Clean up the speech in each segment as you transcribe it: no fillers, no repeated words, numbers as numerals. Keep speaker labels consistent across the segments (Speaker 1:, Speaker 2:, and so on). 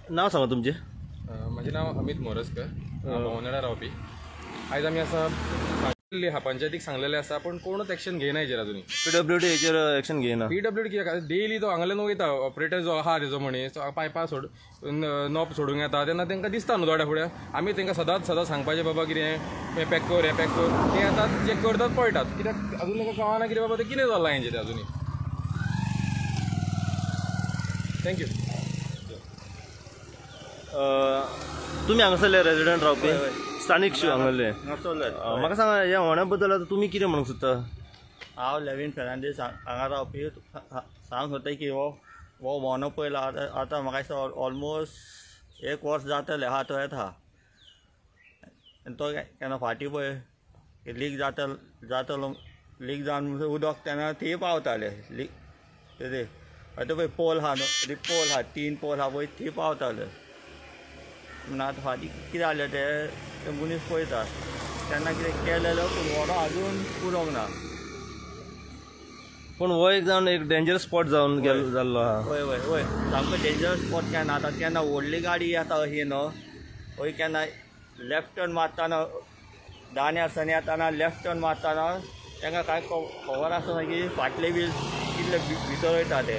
Speaker 1: नाव सांगा तुमचें.
Speaker 2: म्हजें नांव अमित मोरजकर, हांव भोंवनाडा रावपी. आयज आमी आसा हा पंचायतीक सांगलेलें आसा, पूण कोणूच एक्शन घेयना हेजेर अजुनूय.
Speaker 1: पीडब्ल्यूडी हेजेर एक्शन घेयना.
Speaker 2: पीडब्ल्यूडी कित्याक डेली तो हांगाल्यान वयता ऑपरेटर जो आहा तेजो मनीस पायपां सोड नॉब सोडूंक येता तेन्ना तांकां दिसता न्हू दोळ्या फुड्या. आमी तांकां सदांच सदांच सांगपाचें बाबा कितें हें पॅक कर, हें पॅक कर, ते येतात चॅक करतात पळटात. कित्याक अजून तांकां कळना कितें बाबा तें कितें जालां हेंचें तें अजुनूय. Thank you.
Speaker 1: तुमी हांगासरले रेजिडंट रावपी, स्थानीक हांगासरले, म्हाका सांगा ह्या होण्या बद्दल आतां तुमी कितें म्हणूंक सोदता?
Speaker 3: हांव लेवीन फेर्नांडीस हांगा रावपी. सांगूंक सोदता की हो होणो पयला आतां म्हाका दिसता ऑलमोस्ट एक वर्स जातलें आहा तो येता आनी तो केन्ना फाटीं पळय लीक जातलो लीक जावन उदक तेन्ना थंय पावतालें लीक तें. आतां पळय पोल आहा न्हू, पोल आहा, 3 पोल आहा पळय, थंय पावताले. पूण आतां फाटीं कितें जालें तें मनीस पळयता तेन्ना कितें केलें, पूण होणो अजून पुरोवंक ना.
Speaker 1: पूण हो एक जावन एक डेंजरस स्पॉट जावन गेलो जाल्लो आहा.
Speaker 3: हय हय हय, सामको डेंजरस स्पॉट. केन्ना आतां केन्ना व्हडली गाडी येता अशी न्हू, हय केन्ना लेफ्ट टर्न मारतना दाण्या आसतना येताना लेफ्ट टर्न मारतना तांकां कांय खबर आसना की फाटले बी कितले भितर वयता ते,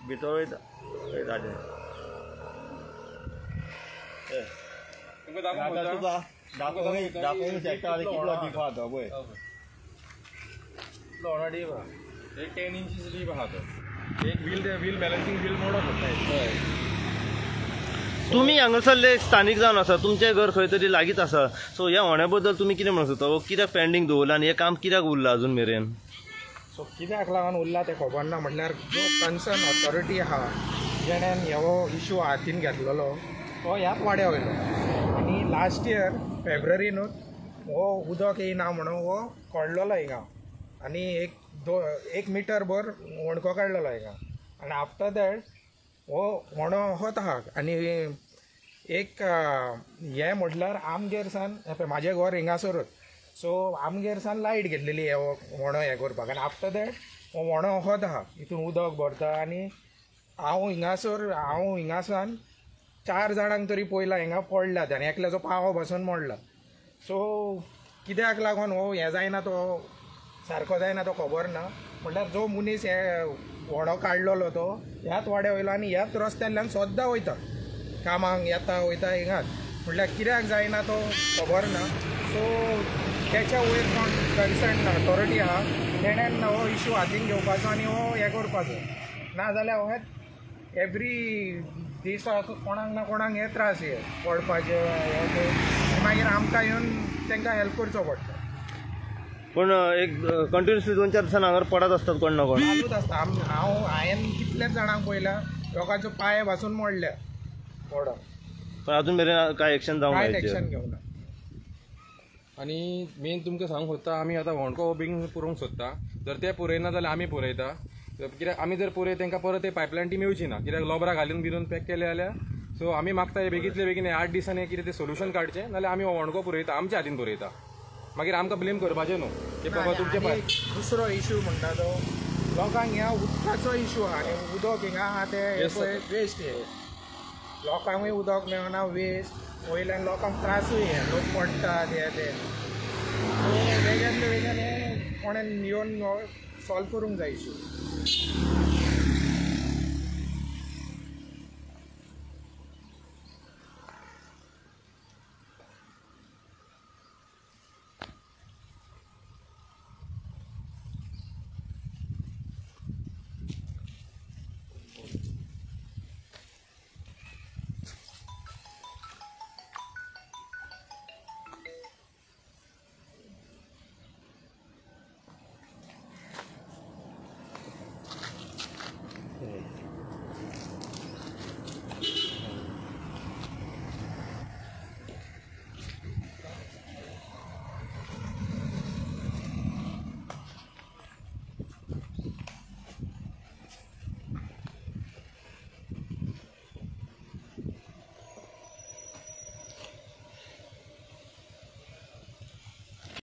Speaker 3: भितर वयता ते. तुका दाखोवंक दाखोवंक शकता कितलो डीप आहा तो पळय.
Speaker 2: होणो डीप आहा, एक 10 इंचीस डीप आहा तो. एक व्हील व्हील बॅलन्सींग व्हील मोडो पडटा.
Speaker 1: तुमी हांगासरले स्थानीक जावन आसा, तुमचें घर खंय तरी लागींच आसा, सो ह्या होण्या बद्दल तुमी कितें म्हणूंक सोदता? हो कित्याक पेंडींग दवरला आनी हें काम कित्याक उरलां अजून मेरेन?
Speaker 4: सो कित्याक लागून उरला तें खबर ना. म्हटल्यार जो कन्सर्न ऑथॉरिटी आहा जेणेन हो इशू हातीन घेतलेलो तो ह्याच वाड्या वयलो आनी लास्ट इयर फेब्रुवारीनूच हो उदक येयना म्हणून हो कोडलेलो हिंगा आनी एक मिटर भर होणको काडलेलो हिंगा आनी आफ्टर that हो होणो होत आहा. आनी एक हें म्हटल्यार आमगेर सान म्हाजें घर हिंगासरूच, सो आमगेर सान लायट घेतलेली हे होणो हें करपाक आनी आफ्टर that हो होणो होत आहा, हितून उदक भरता. आनी हांव हिंगासर हांव हिंगासान 4 जाणांक तरी पळयला हिंगा पडल्यात आनी एकल्याचो पांव बसून मोडला. सो कित्याक लागून हो हें जायना तो सारको जायना तो खबर ना. म्हटल्यार जो मनीस हे होणो काडलेलो तो ह्याच वाड्या वयलो आनी ह्याच रस्त्यांतल्यान सद्दां वयता कामाक येता वयता हिंगाच, म्हटल्यार कित्याक जायना तो खबर ना. सो तेच्या वयर कोण कन्सर्न ऑथॉरिटी आहा तेणेन हो इशू हातीन घेवपाचो आनी हो हें करपाचो, ना जाल्यार हो एवरी दिसा कोणाक ना कोणाक हे त्रास हे पडपाचे हे ते, मागीर आमकां येवन तांकां हेल्प करचो पडटा.
Speaker 1: पूण एक कंटिन्युअसली 2-4 दिसान हांगार पडत आसतात कोण ना कोण,
Speaker 4: चालूच आसता. हांव हांवें कितल्याच जाणांक पळयला लोकांचो पांय पासून मोडल्या पडोन,
Speaker 1: पण अजून मेरेन कांय एक्शन जावंक
Speaker 4: कांय एक्शन घेवना.
Speaker 2: आनी मेन तुमकां सांगूंक सोदता, आमी आतां होणको बेगीन पुरोवंक सोदता. जर ते पुरयना जाल्यार आमी पुरयता, कित्याक आमी जर पुरयत तांकां परत ते पायपलायन टीम येवची ना, कित्याक लोबरां घालून बिरून पॅक केले जाल्यार. सो आमी मागता हे बेगींतले बेगीन 8 दिसांनी कितें तें सोल्युशन काडचें, नाल्यार आमी होणको पुरयता, आमच्या हातीन पुरयता. मागीर आमकां ब्लेम करपाचें न्हू की बाबा तुमचे.
Speaker 4: दुसरो इशू म्हणटा तो लोकांक ह्या उदकाचो इशू आहा आनी उदक हिंगा आहा तें वेस्ट, हे लोकांकूय उदक मेळना वेस्ट, वयल्यान लोकांक त्रासूय हे लोक पडटात हे ते. सो वेगळ्यांतले वेगळ्यान हें कोणें येवन सॉल्व करूंक जाय इशू.